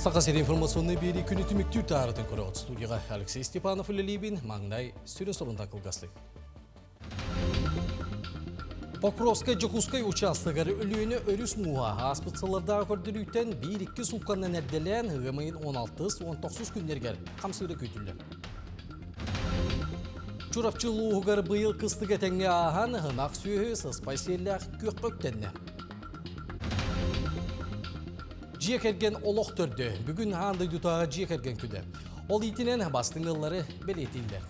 Саха сири информационнай биэрии күнү түмүктүүр таарытын көрөҕүт. Студияға Алексей Степанов үлэлиибин, маҥнай сүрүн сорунта кылгастык. Покровскай Дьокуускай учаастагар Өлүөнэ өрүс мууһа ааспыт сыллардааҕы көрдөрүүттэн биир-икки суукканан эрдэлээн ыам ыйын 16-19 күннэригэр хамсыыра күүтүллэр. Чурапчы улууһугар быйыл кыстык этэҥҥэ ааһан, ынах сүөһү сыспай сиэллээх күөххэ үктэннэ. Дьиэ кэргэн олох төрдө. Бүгүн аан дойдутааҕы дьиэ кэргэн күнэ. Ол иитинэн бастыҥ ыаллары бэлиэтииллэр.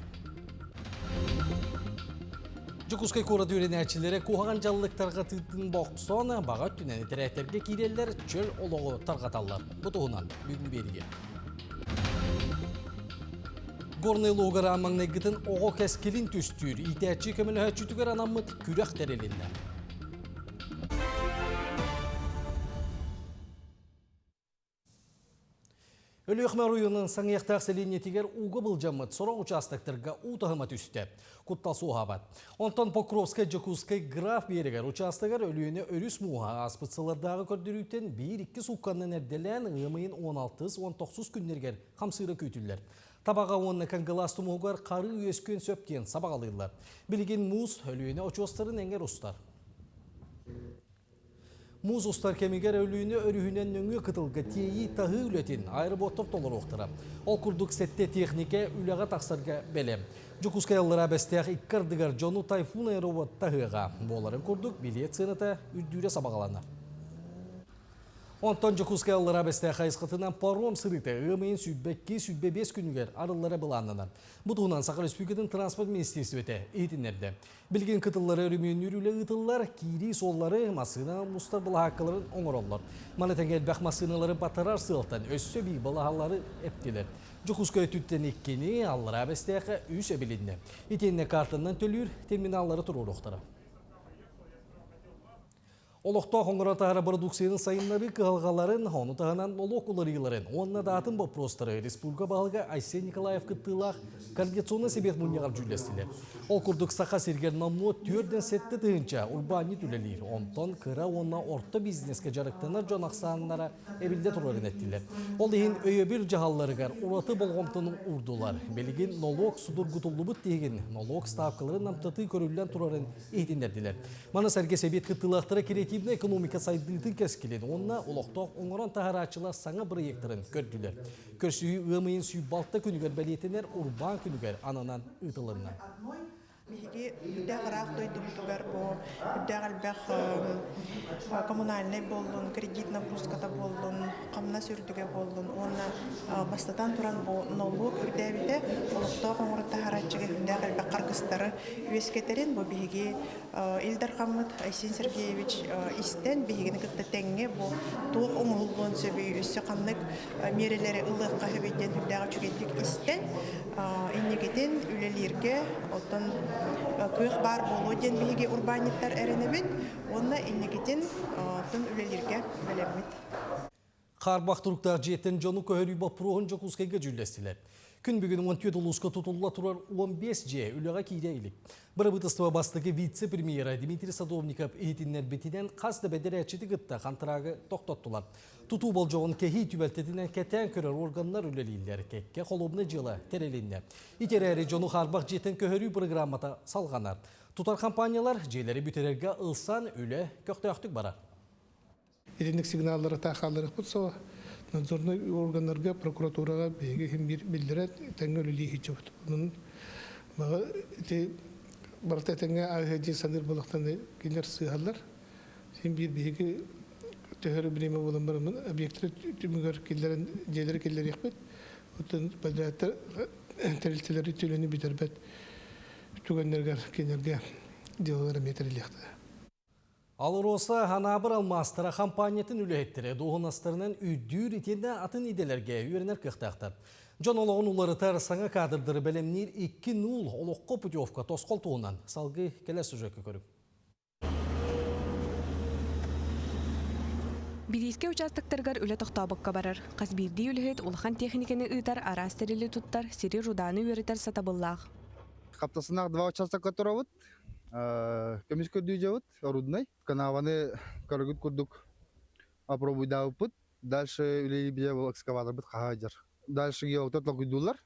Дьокуускай куорат үөрэнээччилэрэ куһаҕан дьаллыктарга тыытын бохсон, баҕа өттүнэн этэрээтэргэ киирэллэр, чөл олоҕу тарҕаталлар. Бу туһунан бүгүн биэригэ. Горнай лугара маҥнайгытын оҕо кэскилин түстүүр, иитээччи көмөлөһөөччүтүгэр анаммыт күрэх тэрилиннэ. Өлүөхүмэ оройуонун Саҥыйахтаах сэлиэнньэтигэр ууга былдьаммыт сорох учаастактарга уу таһыма түстэ. Куттал суоһаабат. Онтон Покровскай Дьокуускай граф биэрэгэр учаастагар Өлүөнэ өрүс мууһа ааспыт сыллардааҕы көрдөрүүттэн биир-икки суукканан эрдэлээн ыам ыйын 16-19 күннэригэр хамсыыра күүтүллэр. Табаҕа уонна Кангалаас тумуһугар харыы үөскүөн сөп диэн сабаҕалыыллар. Билигин муус Өлүөнэ очуостарын эҥэр устар. Муус устар кэмигэр Өлүүнэ өрүһүнэн нөҥүө кытылга тиэйии-таһыы үлэтин аэроботтор толоруохтара. Ол курдук сэттэ техникэ үлэҕэ тахсарга бэлэм. Дьокуускай Аллараа Бэстээх икки ардыгар дьону Тайфун аэробот таһыаҕа. Буоларын курдук билиэт сыаната үрдүүрэ сабаҕаланар. Онтон Дьокуускай Аллараа Бэстээх хайысхатынан паром сырыыта ыам ыйын 22-25 күнүгэр арыллара былааннанар. Бу туһунан Саха Республикатын транспорт министиэристибэтэ иһитиннэрдэ. Билигин кытыллары өрөмүөннүүр үлэ ыытыллар, киирии суоллары, массыына мустар былаһааккаларын оҥороллор. Маны тэҥэ элбэх массыыналары батарар сыалтан өссө биир балаһалары эптилэр. Дьокуускай өттүттэн иккини, Аллараа Бэстээххэ үс эбилиннэ. Итиэннэ картанан төлүүр терминаллары туруоруохтара. Олохтоох оҥорон таһара бородууксуйаны сайыннарыы кыһалҕаларын, ону таһынан нолуок уларыйыыларын уонна да атын боппуруостары республика баһылыга Айсен Николаев кыттыылаах Координационнай сэбиэт мунньаҕар дьүүллэстилэр. Ол курдук Саха сиригэр номнуо 47 тыһыынча урбаанньыт үлэлиир, онтон кыра уонна орто бизнескэ дьарыктанар дьон ахсааннара эбиллэ турарын эттилэр. Ол иһин өйөбүл дьаһалларыгар ураты болҕомтону уурдулар. Билигин нолуок судургутуллубут тиһигин, нолуок ставкаларын намтатыы көрүллэн турарын иһитиннэрдилэр. Маны сэргэ сэбиэт кыттыылаахтара креативнай экономика сайдыытын кэскилин уонна олохтоох оҥорон таһаарааччылар саҥа бырайыактарын көрдүлэр. Көрсүһүү ыам ыйын 106 күнүгэр бэлиэтэнэр урбаан күнүгэр ананан ыытылынна. Биһиги үрдээх ыраах дойдубутугар бу үрдээх элбэх коммунальнай буоллун, кредит нагрузката буоллун, хамнас үрдүгэ буоллун уонна бастатан туран бу нолуок үрдээбитэ олохтоох оҥорон таһаарааччыга үрдээх элбэх харгыстары үөскэтэрин бу биһиги Ил Дархаммыт Айсен Сергеевич истэн биһигини кытта тэҥҥэ бу туох оҥоһуллуон сөбүй, өссө ханнык миэрэлэри ылыахха сөбүй диэн үрдээх үчүгэйдик истэн инникитин үлэлииргэ оттон кыах баар буолуо диэн биһиги урбаанньыттар эрэнэбит уонна инникитин оттон үлэлииргэ бэлэммит. Хаарбах туруктаах дьиэттэн дьону көһөрүү боппуруоһун Дьокуускайга дьүүллэстилэр. Күн бүгүн 14 улууска тутулла турар 15 дьиэ үлэҕэ киирэ илик. Бырабыыталыстыба бастакы вице-премьера Дмитрий Садовников иһитиннэрбитинэн хас да бэдэрээччити кытта хантыраагы тохтоттулар. Тутуу болдьоҕун кэһии түбэлтэтинэн кэтээн көрөр органнар үлэлииллэр, кэккэ холуобунай дьыала тэрилиннэ. Ити эрээри дьону хаарбах дьиэттэн көһөрүү бырагыраамата салҕанар. Тутар компаниялар дьиэлэри бүтэрэргэ ылсан үлэ көхтөөхтүк барар. Итинник сигналлары таахаалларыахпыт суоҕа. Надзорнай органнарга, прокуратураҕа биһиги иһин биир биллэрэ тэҥҥэ үлэлии сылдьабыт. Онон баҕа ити барыта этэҥҥэ ааһыа дии саныыр буоллахтарына кинилэр сыыһаллар. Син биир биһиги төһө бириэмэ буолан бараммын объектары түмүгэр киллэрэн дьиэлэри киллэриэхпит. Оттон подрядтар тэрилтэлэри төлөнү бүтэрбэт түгэннэригэр кинилэргэ дьыалалар эмиэ тэриллиэхтэрэ. АЛРОСА Анаабыр алмаастара хампаанньатын үлэһиттэрэ дуоһунастарынан үрдүүр итиэннэ атын идэлэргэ үөрэнэр кыахтаахтар. Дьон олоҕун уларытар саҥа кадрдары бэлэмниир икки нуул олоххо путевка тосхол туһунан салгыы кэлэр сюжекка көрүҥ. Бириискэ участоктарыгар үлэ тохтообокко барар. Хас биирдии үлэһит улахан техниканы ыытар, араас тэрили туттар, сири руданы үөрэтэр сатабыллаах. Хаптасынаах два участокка туруобут. Көмүс көрдүү дьабыт, оруднай. Канаваны көрөгүт курдук опробуйдаабыппыт. Дальше үлэлиибитэ ол экскаваторбыт хаһа Дальше геологтар толкуйдууллар.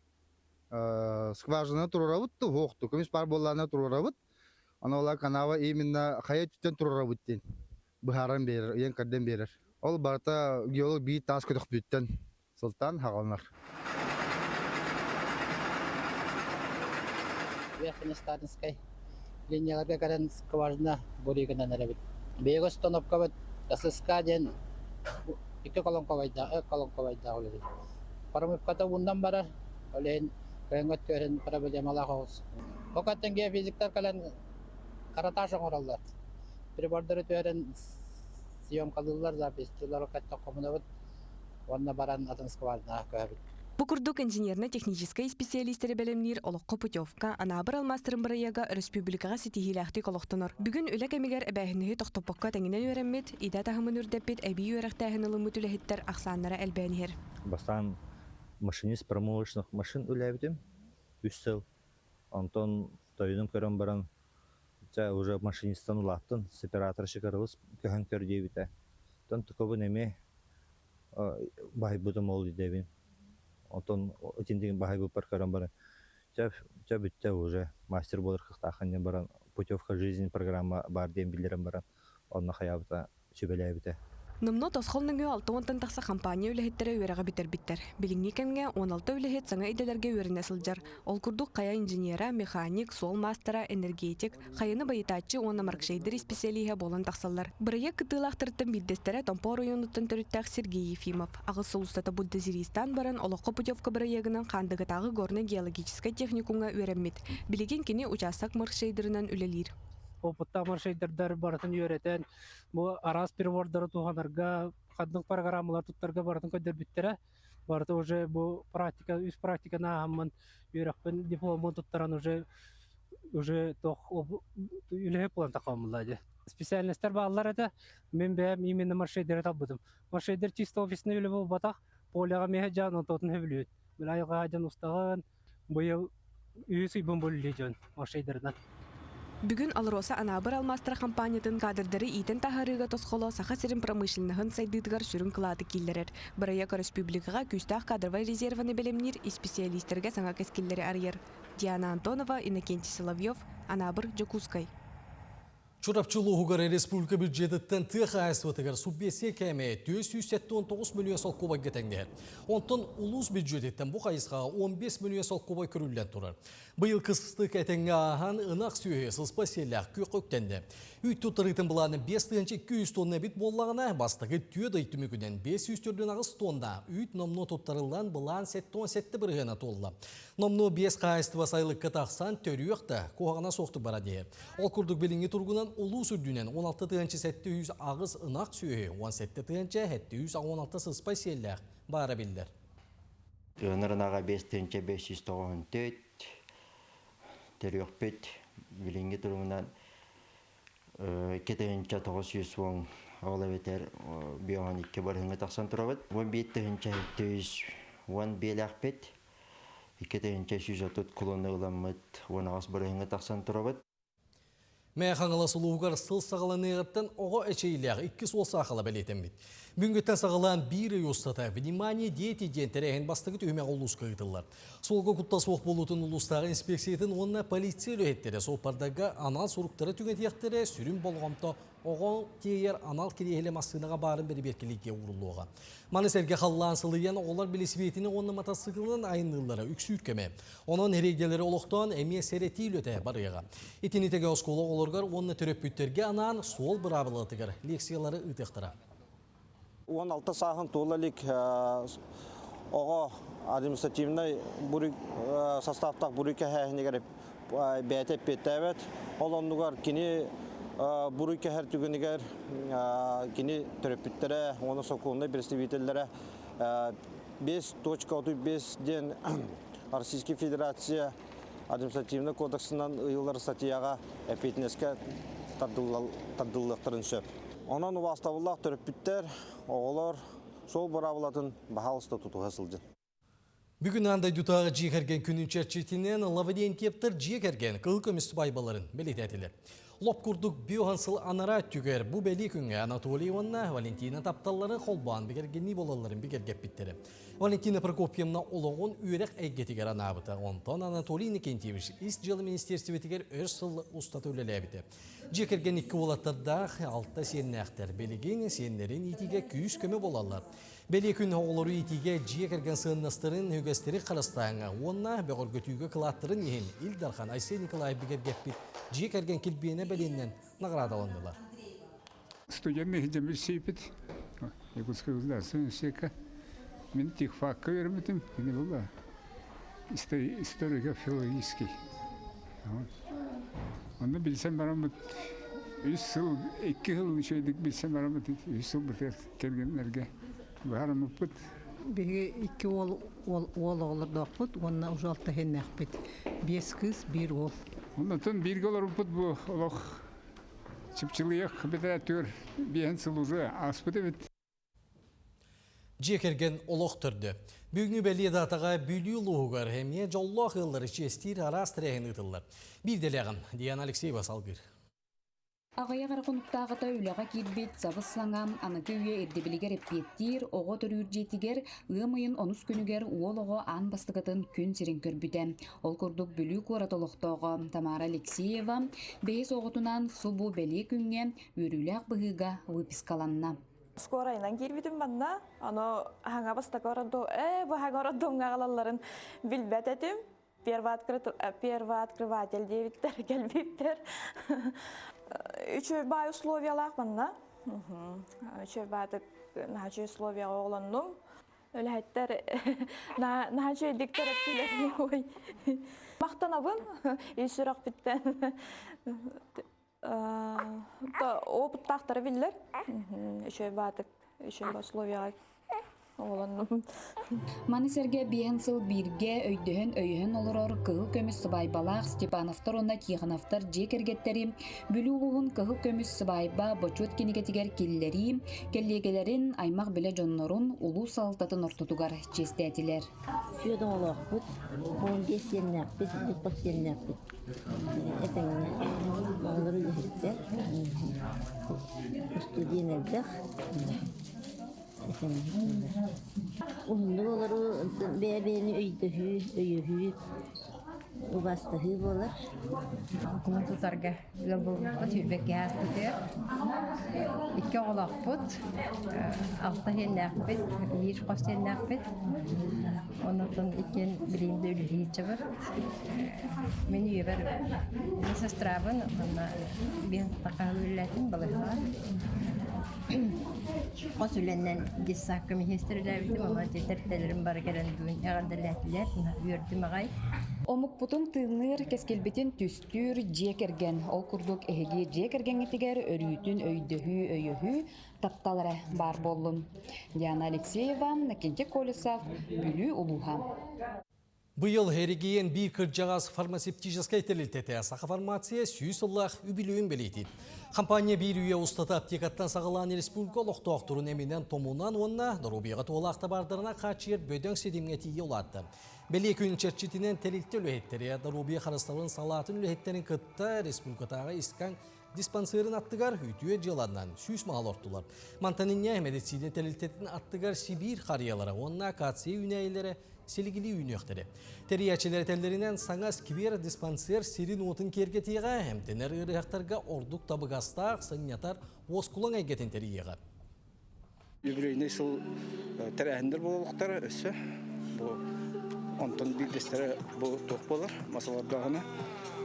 Скважина туруорабыт туһуохту, көмүс баар буоллаҕына туруорабыт. Аны ол канава именно хайа өттүттэн туруорабыт диэн быһааран биэрэр, ыйан кэрдэн биэрэр. Ол барыта геолог биир таас көтөхпүтүттэн сылтаан хаҕаланар. Верхнестатинскай линияларга кэлэн скважина буригынан эрэбит. Биһиги установкабыт ССК диэн икки колонковайдаах, колонковайдаах үлэлиир. Промывката ууннан барар, ол иһин кыһыҥҥы өттүгэр проблемалаах оҕус. Ол геофизиктар кэлэн каратаж оҥороллор. Прибордары түһэрэн съемкалыыллар, записьтыыллар, хомунабыт уонна баран атын скважинаҕа көһөбүт. Бу курдук инженерно-техническэй исписэлиистэри бэлэмниир олоххо путевка Анаабыр алмаастарын бырайыага өрөспүүбүлүкэҕэ ситиһиилээхтик олохтонор. Бүгүн үлэ кэмигэр эбээһинэһи тохтоппокко тэҥинэн үөрэммит, идэ таһымын үрдэппит эбии үөрэхтээһин ылыммыт үлэһиттэр ахсааннара элбээн иһэр. Бастаан машинист промывочных машин үлээбитим үс сыл. Онтон тойонум көрөн баран, дьэ уже машинистан улааттын, сепараторщик арабыс көһөн көр диэбитэ. Оттон тукабын эмиэ баһыйбытым ол идэбин. Онтон итинтигин баһыйбыппар көрөн баран, чэ, чэ бүттэ уже мастер буолар кыахтааххын диэн баран путевка жизни программа баар диэн биллэрэн баран, онно хайаабыта сүбэлээбитэ. Номнуо тосхол нөҥүө алта уонтан тахса хампаанньа үлэһиттэрэ үөрэҕи бүтэрбиттэр. Билиҥҥи кэмҥэ 16 үлэһит саҥа идэлэргэ үөрэнэ сылдьар. Ол курдук хайа инженера, механик, суол маастара, энергетик, хайаны байытааччы уонна маркшейдер исписэлииһэ буолан тахсаллар. Бырайыак кыттыылаахтарыттан биирдэстэрэ Томпо оройуонуттан төрүттээх Сергей Ефимов. Аҕыс сыл устата бульдозеристаан баран олоххо путевка бырайыагынан Хаандыгатааҕы горно-геологическай техникумҥа үөрэммит. Билигин кини учаастак маркшейдерынан үлэлиир. Опыттаах маршейдердар барытын үөрэтэн, бу араас прибордары туһанарга, ханнык программалар туттарга барытын көрдөрбүттэрэ. Барыта уже бу практика, үс практиканы ааһаммын үөрэхпин дипломун туттаран уже уже тох үлэһит буолан тахаммылла дии. Специальностар бааллар этэ. Мин бэйэм именно маршейдеры талбытым. Маршейдер чисто офисный үлэ буолбатах, поляҕа миэхэ дьаан онтуотун сөбүлүүт. Били айылҕаҕа дьон устаҕын, Быйыл үһүс ыйбын булли дьон маршейдарынан. Бүгүн АЛРОСА Анаабыр алмаастара хампаанньатын кадрдары иитэн таһаарыыга тосхоло Саха сирин промышленноһын сайдыытыгар сүрүн кылааты киллэрэр. Бырайыак өрөспүүбүлүкэҕэ күүстээх кадровай резервэни бэлэмниир исписэлиистэргэ саҥа кэскиллэри арыйар. Диана Антонова, Иннокентий Соловьев, Анаабыр, Дьокуускай. Чурапчы улууһугар республика бюджетыттан тыа хаһаайыстыбатыгар субвенция кээмэйэ 479 мөлүйүөн солкуобайга тэҥнэһэр. Онтон улуус бюджетиттэн бу хайысхаҕа 15 мөлүйүөн солкуобай көрүллэн турар. Быйыл кыстык этэҥҥэ ааһан ынах сүөһү сыспай сиэллээх күөххэ үктэннэ. Үүт туттарыытын былаана 5200 тонна эбит буоллаҕына, бастакы түөрт ый түмүгүнэн 548 тонна үүт номнуо туттарыллан былаан 77 бырыһыана туолла. Номнуо биэс хаһаайыстыба сайылыкка тахсан төрүөх да куһаҕана суохтук бара диэһэ. Ол курдук билиҥҥи туругунан улуус үрдүнэн 16 тыһыынча 708 ынах сүөһү, 17 тыһыынча 716 сыспай сиэллээх баара биллэр. Ыанар ынаҕа 5 тыһыынча 594 төрүөхпүт билиҥҥи туругунан 2 тыһыынча 910 ол эбэтэр 52 барыһыҥҥа тахсан турабыт. 11 тыһыынча 710 биэлээхпит. 2 330 кулону ыламмыт 18 бырыһыҥҥа тахсан турабыт. Мэҥэ Хаҥалас улууһугар сыл саҕаланыаҕыттан оҕо эчэйиилээх икки суол саахала бэлиэтэммит. Бүгүҥҥүттэн саҕалаан биир ый устата «Внимание, дети» диэн тэрээһин бастакы түһүмэх улууска ыытыллар. Суолга куттал суох буолуутун улуустааҕы инспекциятын уонна полиция үлэһиттэрэ суоппардарга анал суруктары түҥэтиэхтэрэ, сүрүн болҕомто оҕо тиэйэр анал кириэһилэ массыынаҕа баарын бэрэбиэркэлииргэ ууруллуоҕа. Маны сэргэ халлаан сылыйан оҕолор билисибиэтини уонна матасыыкылынан айанныыллара үксүүр кэмэ. Онон эриэйдэлэри олохтоон эмиэ сэрэтии үлэтэ барыаҕа. Итини тэгэ оскуола оҕолоругар уонна төрөппүттэргэ анаан суол быраабылатыгар лекциялары ыытыахтара. 16 сааһын туола илик оҕо административнай составтаах буруй кэһээһинигэр бэйэтэ эппиэттээбэт. Ол оннугар кини буруй кэһэр түгэнигэр кини төрөппүттэрэ уонна сокуоннай представителлэрэ 5.35 диэн Российскай Федерация административнай кодексынан ыйыллар статьяҕа эппиэтинэскэ тардыллыахтарын сөп. Онон убаастабыллаах төрөппүттэр, оҕолор суол быраабылатын баһаалыста тутуһа сылдьын. Бүгүн аан дойдутааҕы дьиэ кэргэн күнүн чэрчитинэн Лаврентьевтар дьиэ кэргэн кыһыл көмүс байбаларын бэлиэтээтилэр. Лоп курдук биохан сыл анараа өттүгэр бу бэлиэ күҥҥэ Анатолий уонна Валентина тапталларын холбоон бигэргэнии буолалларын бигэргэппиттэрэ. Валентина Прокопьевна олоҕун үөрэх эйгэтигэр анаабыта. Онтон Анатолий Иннокентьевич Ис дьыала министиэристибэтигэр өр сыл устата үлэлээбитэ. Дьиэ кэргэн икки уолаттардаах, алта сиэннээхтэр. Билигин сиэннэрин иитиигэ күүс-көмө буолаллар. Бэлиэ күн оҕолору иитиигэ дьиэ кэргэн сыаннастарын, үгэстэри харыстааҥҥа уонна бөҕөргөтүүгэ кылааттарын иһин Ил Дархан Айсен Николаев бигэргэппит дьиэ кэргэн килбиэнэ бэлиэннэн наҕараадаланнылар. Студент иһдьэммит сиипит Якутская государственная университетка мин техфакка үөрэммитим, кини была историко-филологический. Онно билсэн бараммыт үс сыл, икки сыл үчүгэйдик билсэн бараммыт, үс сыл бытыар кэргэннэргэ быһаарыммыппыт. Биһиги икки уол уол оҕолордоохпут уонна уже алта иһиннээхпит. Биэс кыыс, биир уол. Оннотон бииргэ олорбуппут бу олох чыпчылыйах бэтэрээттигэр биэһин сыл уже ааспыт эбит. Дьиэ кэргэн олох төрдө. Бүгүҥҥү бэлиэ даатаҕа Бүлүү улууһугар эмиэ дьоллоох ыаллары чиэстиир араас тэрээһин ыытыллар. Биирдэлээҕим Диана Алексеева салгыыр. Аҕыйах эрэ хонуктааҕыта үлэҕэ киирбит сабыс-саҥа, аныгы үйэ ирдэбилигэр эппиэттиир оҕо төрүүр дьиэтигэр ыам ыйын онус күнүгэр уол оҕо аан бастакытын күн сирин көрбүтэ. Ол курдук Бүлүү куорат олохтооҕо Тамара Алексеева бэһис оҕотунаан субу бэлиэ күҥҥэ үөрүүлээх быһыыга выпискаланна. Скорайынан киирбитим манна, ону хаҥа бастакы ородду, ээ бу хаҥа ороддуҥҥа аҕалалларын билбэт этим. Первооткрыватель диэбиттэр, кэлбиттэр. Үчүгэй баай условиялаах манна. Үчүгэй баатык наһаа үчүгэй условияҕа оҕолоннум. Үлэһиттэр наһаа үчүгэйдик төрөппүлэр ой. Махтанабын ис сүрэхпиттэн. Опыттаахтара биллэр. Үчүгэй баатык, үчүгэй условияҕа оҕолоннум. Маны сэргэ биэһэн сыл бииргэ өйдөһөн-өйөһөн олорор кыһыл көмүс сыбаайбалаах Степановтар уонна Тихоновтар дьиэ кэргэттэри Бүлүү улууһун кыһыл көмүс сыбаайба бочуот кинигэтигэр киллэрии, кэллиэгэлэрин, аймах-билэ дьоннорун улуус салалтатын ортотугар чиэстээтилэр. Сүөдэ оҕолоохпут, 15 сиэннээхпит, хос сиэннээхпит. Этэҥҥэ оҕолор үлэһиттэр, устудьуон элбэх. Уһуннук олоруу бэйэ-бэйэни өйдөһүү, өйөһүү, убаастаһыы буолар. Кулун тутарга ыал буолбуппут сүүрбэккэ ааспытыгар. Икки оҕолоохпут, алта иһиэннээхпит, биир хос иһиэннээхпит. Оннуттан иккиэн билигин да үлэлии сылдьабыт. Мин үйэбэр сестрабын уонна биэн тахаһы үлэлээтим балыыһаҕа. Хос үлэннэн детсадка министр үлээбитим, онон тэрилтэлэрим бары кэлэн бүгүн эҕэрдэлээтилэр, үөрдүм аҕай. Омукпутун тыынныыр, кэскилбитин түстүүр дьиэ кэргэн. Ол курдук эһиги дьиэ кэргэҥҥитигэр өрүүтүн өйдөһүү, өйөһүү, таптал эрэ баар буоллун. Диана Алексеева, Накентий Колесов, Бүлүү улууһа. Быйыл эрэгийиэн биир кырдьаҕас фармацевтическай тэрилтэтэ Сахафармация 100 сыллаах үбүлүөйүн бэлиэтиир. Компания биир үйэ устата аптекаттан саҕалаан республика олохтоохторун эминэн-томунан уонна доруобуйаҕа туһалаах табаардарынан хааччыйар бөдөҥ ситимҥэ тиийэ улаатта. Бэлиэ күн чэрчитинэн тэрилтэ үлэһиттэрэ доруобуйа харыстабылын салаатын үлэһиттэрин кытта республикатааҕы искаҥ диспансерын аттыгар үтүө дьыаланан 100 маал ортулар. Мантан инньэ медицина тэрилтэтин аттыгар Сибиир харыйалара уонна акация үүнээйилэрэ силигилии үүнүөхтэрэ. Тэрийээччилэр этэллэринэн, саҥа сквер-диспансер сирин-уотун киэргэтиэҕэ, эмтэнэр ыарыһахтарга ордук табыгастаах, сынньатар, уоскулаҥ эйгэтин тэрийиэҕэ. Юбилейный сыл тэрээһиннэр буолуохтара өссө. Бу онтон биирдэстэрэ бу туох буолар, масалардаҕына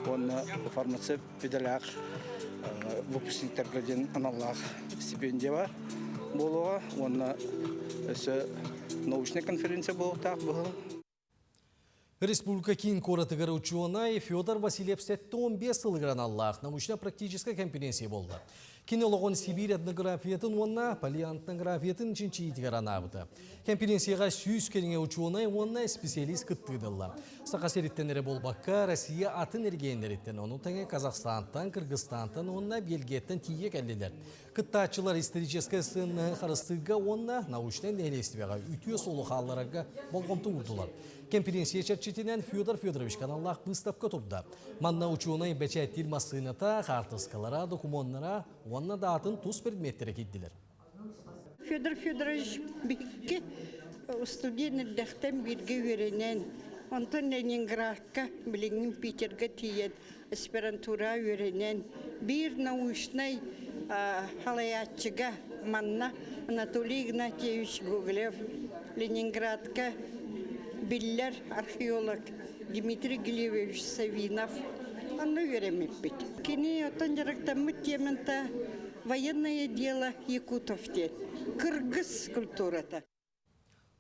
уонна фармацевт идэлээх выпускниктарга диэн аналлаах стипендия бар буолуоҕа уонна өссө научнай конференция буолуохтаах быһыл. Республика киин куоратыгар учуонай Федор Васильев 75 сылыгар аналлаах научно-практическай конференция буолла. Кини олоҕун Сибиир этнографиятын уонна палеонтографиятын чинчийиитигэр анаабыта. Конференцияҕа 100 кэриҥэ учуонай уонна специалист кыттыыдылла. Саха сириттэн эрэ буолбакка, Россия атын эргиэннэриттэн, ону тэҥэ Казахстантан, Кыргызстантан уонна Бельгияттан тиийэ кэллилэр. Кыттааччылар историческай сыаннаһы харыстыырга уонна научнай нэһилиэстибэҕэ үтүө суолу хаалларарга болҕомто уурдулар. Кэмпириэнсийэ чэрчитинэн Федор Федорович аналлаах быыстапка турда. Манна учуонай бэчээттиир массыыната, хаартыскалара, докумуоннара уонна да атын тус предметтэрэ киирдилэр. Федор Федорович биһикки студент эрдэхтэн бииргэ үөрэнэн, онтон Ленинградка, билигин Питергэ тиийэн аспирантура үөрэнэн, биир научнай халайааччыга манна Анатолий Игнатьевич Гоголев Ленинградка биллэр археолог Дмитрий Глебович Савинов онно үөрэммиппит. Кини оттон дьарыктаммыт темата военное дело якутов диэн кыргыз культурата.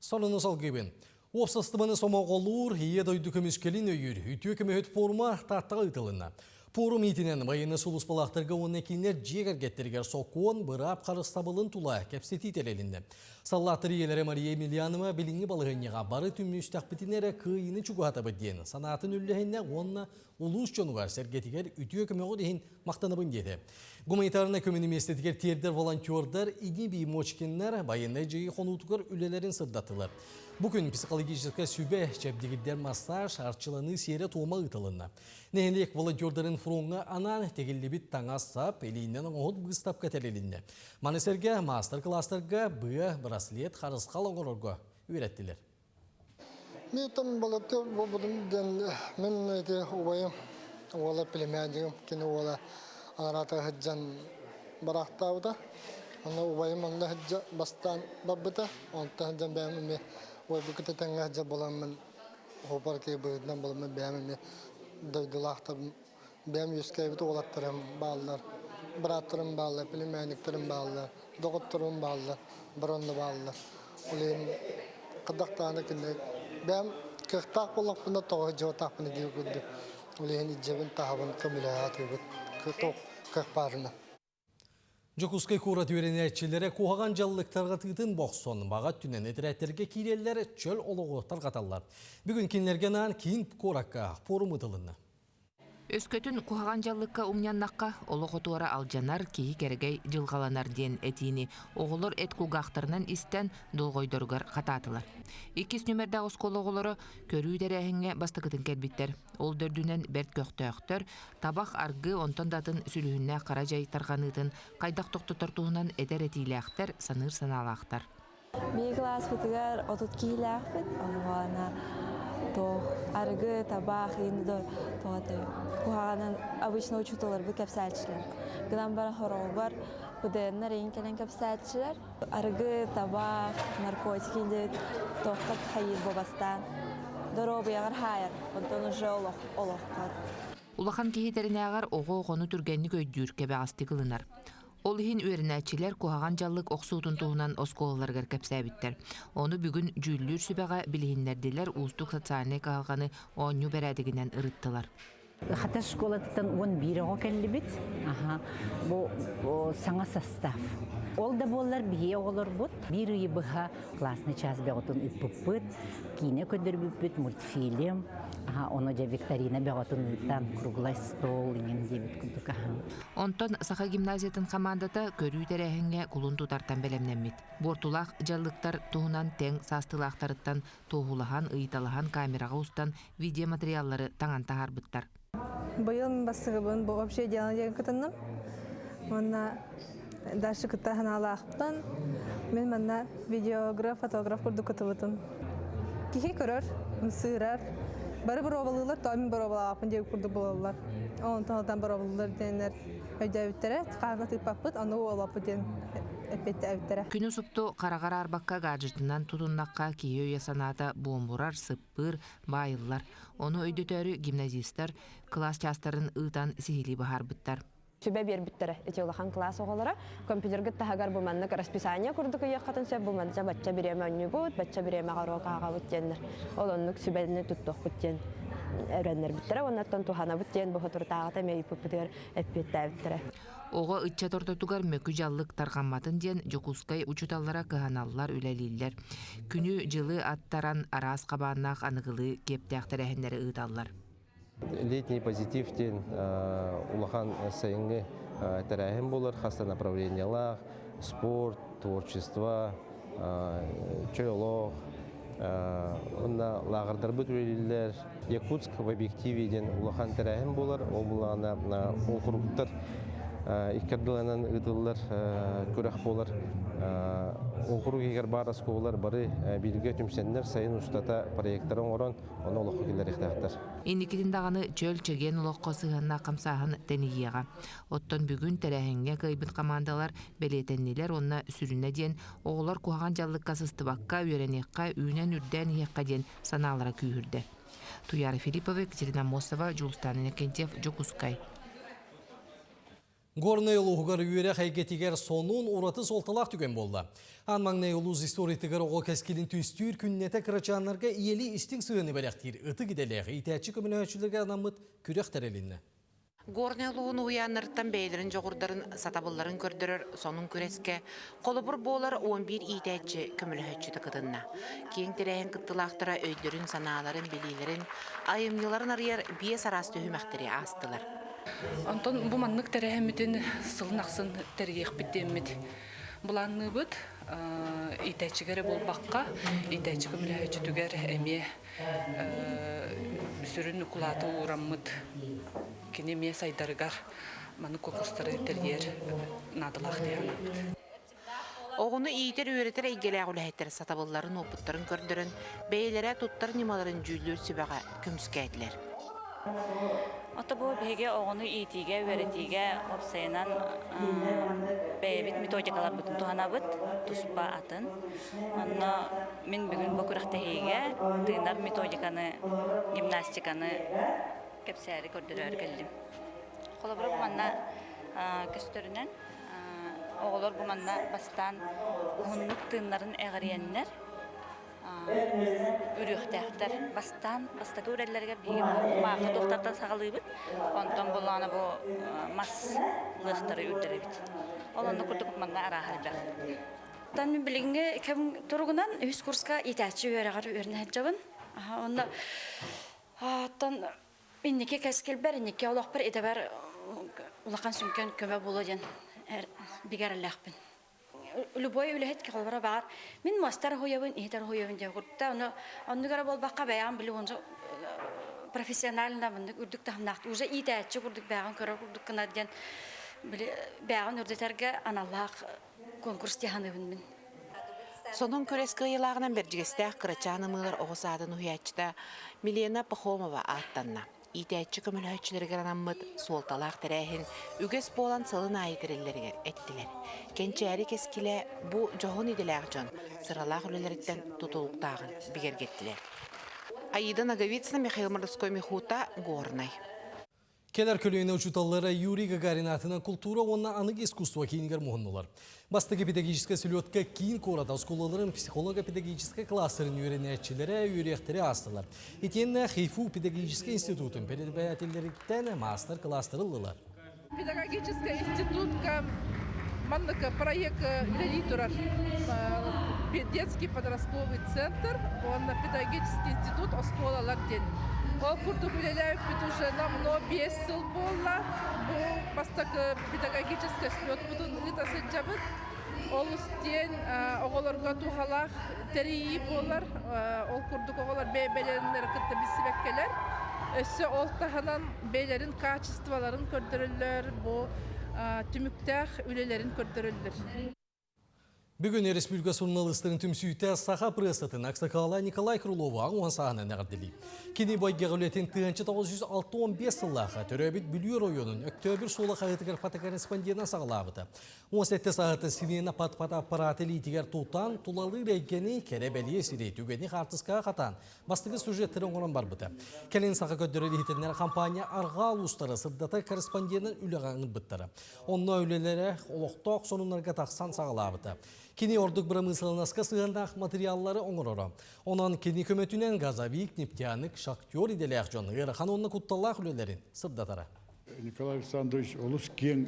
Сонуну салгыыбын. Уопсастыбаны сомоҕолуур, Ийэ дойду көмүскэлин өйүүр үтүө көмөһүт форума Тааттаҕа ыытылынна. Форум иитинэн военнай сулууспалаахтарга уонна кинилэр дьиэ кэргэттэригэр сокуон, быраап харыстабылын тула кэпсэтии тэрилиннэ. Саллааттар ийэлэрэ Мария Емельянова билиҥҥи балаһыанньаҕа бары түмүстэхпитинэ эрэ кыайыыны чугаһатабыт диэн санаатын үллэһиннэ уонна улуус дьонугар-сэргэтигэр үтүө көмөҕүт иһин махтанабын диэтэ. Гуманитарнай көмөнү миэстэтигэр тиэрдэр волонтердар Игни Мочкиннар байыаннай дьайыы хонуутугар үлэлэрин сырдаттылар. Бу күн психологическай сүбэ, чэбдигирдэр массаж, арчыланыы сиэрэ-туома ыытылынна. Нэһилиэк волонтердарын фроҥҥа анаан тигиллибит таҥас-сап, илиинэн оҥоһут быыстапка тэрилиннэ. Маны сэргэ маастар-кылаастарга быа, браслет, харысхал оҥорорго үөрэттилэр. Мен волонтер буолбутум диэн мин ити убайым уола племяннигым кини уола анараата сылдьан бараахтаабыта. Онно убайым онно сылдьа бастаан барбыта. Онтон сылдьан бэйэм эмиэ убайбын кытта тэҥҥэ сылдьар буоламмын уопар киһи быһыытынан буоламмын бэйэм эмиэ дойдулаахтарым бэйэм үөскээбит уолаттарым бааллар, бырааттарым бааллар, племянниктарым бааллар, доҕотторум бааллар, бары онно бааллар. Ол иһин хайдах кинилэр бэйэм кыахтаах буоллахпына тоҕо дьыбатаахпына диир курдук. Ол иһин илдьэбин таһабын көмөлөһө сатыыбыт кыах баарына. Дьокуускай куорат үөрэнээччилэрэ куһаҕан дьаллыктарга тыытын бохсон, баҕа өттүнэн этэрээттэргэ киирэллэр, чөл олоҕу тарҕаталлар. Бүгүн кинилэргэ анаан киин куоракка форум ыытылынна. Өскөтүн куһаҕан дьаллыкка умньаннахха, олох отуора алдьанар, киһи кэрэгэй дьылҕаланар диэн этиини оҕолор эт кулгаахтарынан истэн, долҕойдоругар хатаатылар. Иккис нүмердээх оскуола оҕолоро көрүү тэрээһиҥҥэ бастакытын кэлбиттэр. Ол да үрдүнэн бэрт көхтөөхтөр, табах, аргы, онтон да атын сүлүһүннээх хара дьай тарҕаныытын хайдах тохтотор туһунан этэр этиилээхтэр, саныыр санаалаахтар. Биир кылааспытыгар 30 киһилээхпит, онуоха туох арыгы, табаах, куһаҕанын обычно учууталларбыт кэпсээччилэр. Гынан баран хороҕобор ПДН-нар эйин кэлэн кэпсээччилэр. Арыгы, табаах, наркотик диэбит туохха хайыыр буобастаан доруобуйаҕар хаайар, онтон уже олох олоххор. Улахан киһи тэринээҕэр оҕо оҕону түргэнник өйдүүр, кэбэҕэстик ылынар. Ол иһин үөрэнээччилэр куһаҕан дьаллык охсуутун туһунан оскуолаларыгар кэпсээбиттэр. Ону бүгүн дьүүллүүр сүбэҕэ билиһиннэрдилэр, уустук социальнай кыһалҕаны оонньуу бэрээдэгинэн ырыттылар. Хатас школатыттан 11 оҕо кэллибит. Аха. Бу саҥа состав. Ол да буоллар биһиги оҕолорбут биир ыйы быһа классный час бөҕөтүн ыыппыппыт, киинэ көрдөрбүппүт, мультфильм, аха, ону дьэ викторина бөҕөтүн ыытан, круглый стол иҥин диэбит курдук аха. Онтон Саха гимназиятын хамаандата көрүү тэрээһиҥҥэ кулун тутартан бэлэмнэммит. Буортулаах дьаллыктар туһунан тэҥ саастыылаахтарыттан туоһулаһан, ыйыталаһан камераҕа устан видеоматериаллары таҥан таһаарбыттар. Быйыл бастыгыбын бу общее дело диэн кытынным. Уонна дальше кытта санаалаахпын. Мин манна видеограф, фотограф курдук кытыбытым. Киһи көрөр, ымсыырар. Бары боруобалыылар, то мин боруобалаабаппын диэбит курдук буолаллар. Онтон ылдан боруобалыылар диэннэр өйдөөбүттэрэ, хаһан тыыппаппыт, ону уолаппыт диэн эппиэттээбиттэрэ. Күнү супту хараҕар аарбакка гаджетынан тутуннахха киһи өйө-санаата буомурар, сыппыыр, баайыллар. Ону өйдөтөөрү гимназистар кылаас чаастарын ыытан сиһилии быһаарбыттар. Сүбэ биэрбиттэрэ. Ити улахан кылаас оҕолоро компьютерга таһыгар бу маннык расписание курдук ыйыаххытын сөп, бу манча бачча бириэмэ оонньуубут, бачча бириэмэҕэ уруок ааҕабыт диэннэр. Ол оннук сүбэни туттуохпут диэн. өрөннөрбүттэрэ уоннаттан туһанабыт диэн бу соторутааҕыта эмиэ ыйыппыппытыгар эппиэттээбиттэрэ. Оҕо ыччат ортотугар мөкү дьаллык тарҕамматын диэн Дьокуускай учууталлара кыһаналлар, үлэлииллэр. Күнү-дьылы аттаран араас хабааннаах аныгылыы киэптээх тэрээһиннэри ыыталлар. Летний позитив диэн улахан сайыҥҥы тэрээһин буолар, хас да направлениелаах, спорт, творчество, чөл олох, уонна лааҕырдарбыт үлэлииллэр. Якутск в объективе диэн улахан тэрээһин буолар. Ол булаана округтар икки ардыларынан ыытыллар күрэх буолар. Округ иһигэр баар оскуолалар бары бииргэ түмсэннэр сайын устата проекттары оҥорон, ону олоххо киллэриэхтээхтэр. Инникитин даҕаны чөл чэгиэн олоххо сыһыаннаах хамсааһын тэнийиэҕэ. Оттон бүгүн тэрээһиҥҥэ кыайбыт хамаандалар бэлиэтэннилэр уонна сүрүнэ диэн оҕолор куһаҕан дьаллыкка сыстыбакка үөрэниэххэ, үүнэн-үрдээн иһиэххэ диэн санаалара күүһүрдэ. Туяра Филиппова, Екатерина Аммосова, Дьулустаан Иннокентьев, Дьокуускай. Горнай улууһугар үөрэх эйгэтигэр сонун ураты суолталаах түгэн буолла. Аан маҥнай улуус историятыгар оҕо кэскилин түстүүр күннэтэ кырачааннарга ийэлии истиҥ сыһыаны бэлэхтиир ытык идэлээх иитээччи көмөлөһөөччүлэргэ анаммыт күрэх тэрилиннэ. Горнай улууһун уһуйааннарыттан бэйэлэрин дьоҕурдарын, сатабылларын көрдөрөр сонун күрэскэ холобур буолар 11 иитээччи көмөлөһөөччүтэ кытынна. Киэҥ тэрээһин кыттыылаахтара өйдөрүн-санааларын, билиилэрин, айымньыларын арыйар биэс араас түһүмэхтэри аастылар. Онтон бу маннык тэрээһиммитин сылын ахсын тэрийиэхпит диэммит былаанныыбыт. Иитээччигэ эрэ буолбакка, иитээччи көмөлөһөөччүтүгэр эмиэ сүрүн укулааты уураммыт кини эмиэ сайдарыгар маннык куонкурстары тэрийэр наадалаах дии санаабыт. Оҕону иитэр-үөрэтэр эйгэлээх үлэһиттэр сатабылларын, уопуттарын көрдөрөн, бэйэлэрэ туттар ньымаларын дьүүллүүр сүбэҕэ көмүскээтилэр. Ото бу биһиги оҕону иитиигэ, үөрэтиигэ уопсайынан бэйэбит методикаларбытын туһанабыт, туспа атын. Онно мин бүгүн бу күрэхтэһиигэ тыынар методиканы, гимнастиканы кэпсээри көрдөрөөрү кэллим. Холобура бу манна көстөрүнэн Оҕолор бу манна бастаан уһуннук тыыннарын эҕирийэннэр үрүөхтээхтэр. Бастаан бастакы үрэллэригэр биһиги бу кумаахы туохтартан саҕалыыбыт. Онтон буллаҕына бу мас лыахтары үрдэрэбит. Ол онно курдук манна арааһа элбэх. Тан мин билиҥҥи кэм туругунан үһүс курска иитээччи үөрэҕэр үөрэнэ сылдьабын. Онно оттон Инники кэскилбэр, инники олохпор идэбэр улахан сүҥкэн көмө буолуо диэн бигэ эрэллээхпин. Любой үлэһит холобура баар. Мин муостар уһуйабын, иһитэр уһуйабын диэн курдук. Ону оннук эрэ буолбакка бэйэҕин били ончу профессионально маннык үрдүк таһымнаах уже иитээччи курдук бэйэҕин көрөр курдук гынар диэн били бэйэҕин үрдэтэргэ аналлаах конкурс дии саныыбын мин. Сонун күрэс кыайыылааҕынан Бэрдьигэстээх кырачаан ымыылар оҕо саадын уһуйааччыта Милена Пахомова ааттанна. Иитээччи көмөлөһөөччүлэригэр анаммыт суолталаах тэрээһин үгэс буолан сылын аайы тэриллэригэр эттилэр. Кэнчээри кэскилэ бу дьоһун идэлээх дьон сыралаах үлэлэриттэн тутулуктааҕын бигэргэттилэр. Аида Ноговицына, Михаил Мордовской, Михута, Горнай. Кэлэр көлүөнэ учууталлара Юрий Гагарин аатынан култуура уонна аныгы искусство киинигэр муһуннулар. Бастакы педагогическай сүлүөткэ киин куорат оскуолаларын психолого-педагогическай класстарын үөрэнээччилэрэ үөрүйэхтэри аастылар. Итиэннэ ХИФУ педагогическай институтун преподавателлэриттэн маастар-кылаастары ыллылар. Педагогическай институтка маннык проект үлэлии турар. Детский подростковый центр уонна педагогический институт оскуолалар диэн. Ол курдук үлэлээбиппит уже давно 5 сыл буолла. Бу бастакы педагогическай слетпутун ыыта сылдьабыт. Олус диэн оҕолорго туһалаах тэрийии буолар. Ол курдук оҕолор бэйэ-бэйэлэрин кытта билсибэккэлэр. Өссө ол таһынан бэйэлэрин качестволарын көрдөрөллөр, бу түмүктээх үлэлэрин көрдөрөллөр. Бүгүн республика суруналыыстарын түмсүүтэ саха прессатын аксакала Николай Крылову аҕыс сааһынан эҕэрдэлии. Кини бойгеҕа үлэтин 1965 сыллаахха төрөөбүт Бүлүү оройуонун Өктөөбүр суола хаһыатыгар фотокорреспонденынан саҕалаабыта. 17 сааһыттан Сирена пат-пат аппарат илиитигэр тутан, тулалыыр эйгэни, кэрэ-бэлиэ сири, түгэни хаартыскаҕа хатаан, бастакы сюжеттары оҥорон барбыта. Кэлин саха көрдөрөр иһитиннэр компания арҕаа улуустары сырдатар корреспонденын үлэҕэ ыҥырбыттара. Онно үлэлэрэ олохтоох сонуннарга тахсан саҕалаабыта. Кини ордук бырамыысыланаска сыһыаннаах материаллары оҥороро. Онон кини көмөтүнэн газовик, нефтяник, шахтер идэлээх дьон ыарахан уонна кутталлаах үлэлэрин сырдатара. Николай Александрович олус киэҥ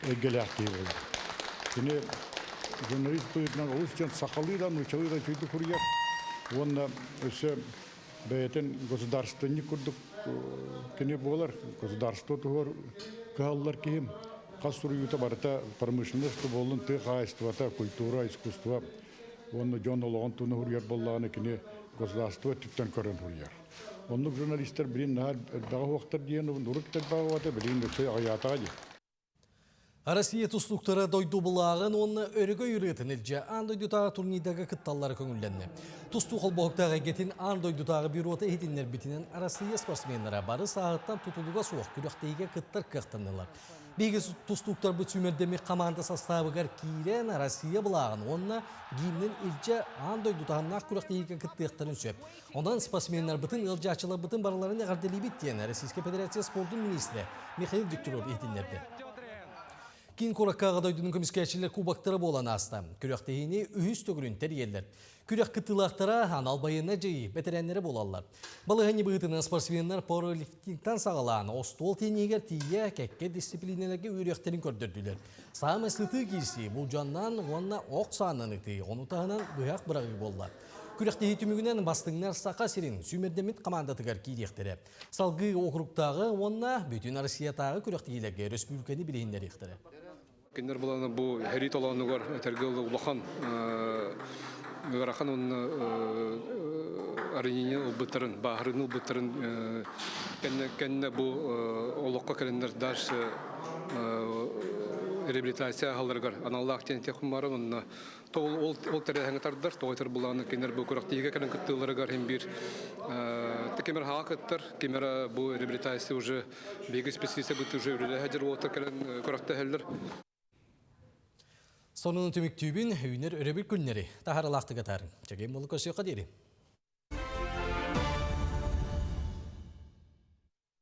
эйгэлээх киһи буолар. Кини журналист быһыытынан олус дьон сахалыы да, нууччалыы да үчүгэйдик суруйар уонна өссө бэйэтин государственник курдук кини буолар. Государство туһугар кыһаллар киһи. Хас суруйуута барыта промышленность буоллун, тыа хаһаайыстыбата, культура, искусство уонна дьон олоҕун туһунан суруйар буоллаҕына кини государство өттүттэн көрөн суруйар. Оннук журналистар билин наһаа элбэҕи уһуохтар диэн урут да элбэҕи уһата, билигин өссө аҕыйаатаҕа дии. Россия тустууктара дойду былааҕын уонна өрөгөй ырыатын илдьэ аан дойдутааҕы турнирдарга кытталлара көҥүллэннэ. Тустуу холбоһуктаах эйгэтин аан дойдутааҕы бюрота иһитиннэрбитинэн Россия спортсменнара бары сааһыттан тутулуга суох күрэхтэһиигэ кыттар кыахтаннылар. Биһиги тустууктарбыт сүүмэрдэммит хамаанда састаабыгар киирэн Россия былааҕын уонна гимнин илдьэ аан дойду таһымнаах күрэхтэһиигэ кыттыахтарын сөп. Онон спортсменнарбытын, ыалдьааччыларбытын барыларын эҕэрдэлиибит диэн Российскай Федерация спордун министрэ Михаил Дегтярев иһитиннэрдэ. Киин куоракка Аҕа дойдуну көмүскээччилэр кубоктара буолан ааста. Күрэхтэһиини үһүс төгүлүн тэрийэллэр. Күрэх кыттыылаахтара анал байыаннай дьайыы бэтэрээннэрэ буолаллар. Балаһыанньа быһыытынан спортсменнар пауэрлифтингтан саҕалаан остуол тенниһигэр тиийэ кэккэ дисциплинэлэргэ үөрүйэхтэрин көрдөрдүлэр. Саамай сытыы киирсии булдьаннан уонна ох саанан ытыы, ону таһынан быһах быраҕыы буолла. Күрэхтэһии түмүгүнэн бастыҥнар Саха сирин сүүмэрдэммит хамаандатыгар киириэхтэрэ. Салгыы округтааҕы уонна бүтүн Россиятааҕы күрэхтэһиилэргэ өрөспүүбүлүкэни билиһиннэриэхтэрэ. Кинилэр булана бу сэрии толоонугар этэргэ улахан ыарахан уонна арыйыыны ылбыттарын, бааһырыыны ылбыттарын кэннэ бу олоххо кэлэннэр дальше реабилитация аһалларыгар аналлаах диэн этиэхпин онно ол ол тэрээһиҥҥэ тардар, тоҕо этэр булааны кинилэр бу күрэхтэһиигэ кэлэн кыттыыларыгар иһин биир ким эрэ хаҕа кыттар, ким эрэ бу реабилитация уже биһиги специалист быт уже үлэлэһэ дьэр уолаттар кэлэн күрэхтэһэллэр. Сонуну түмүктүүбүн, үүнэр өрөбүл күннэри таһаарылаахтык атаарыҥ. Чэгиэн буолу көрсүөххэ диэри.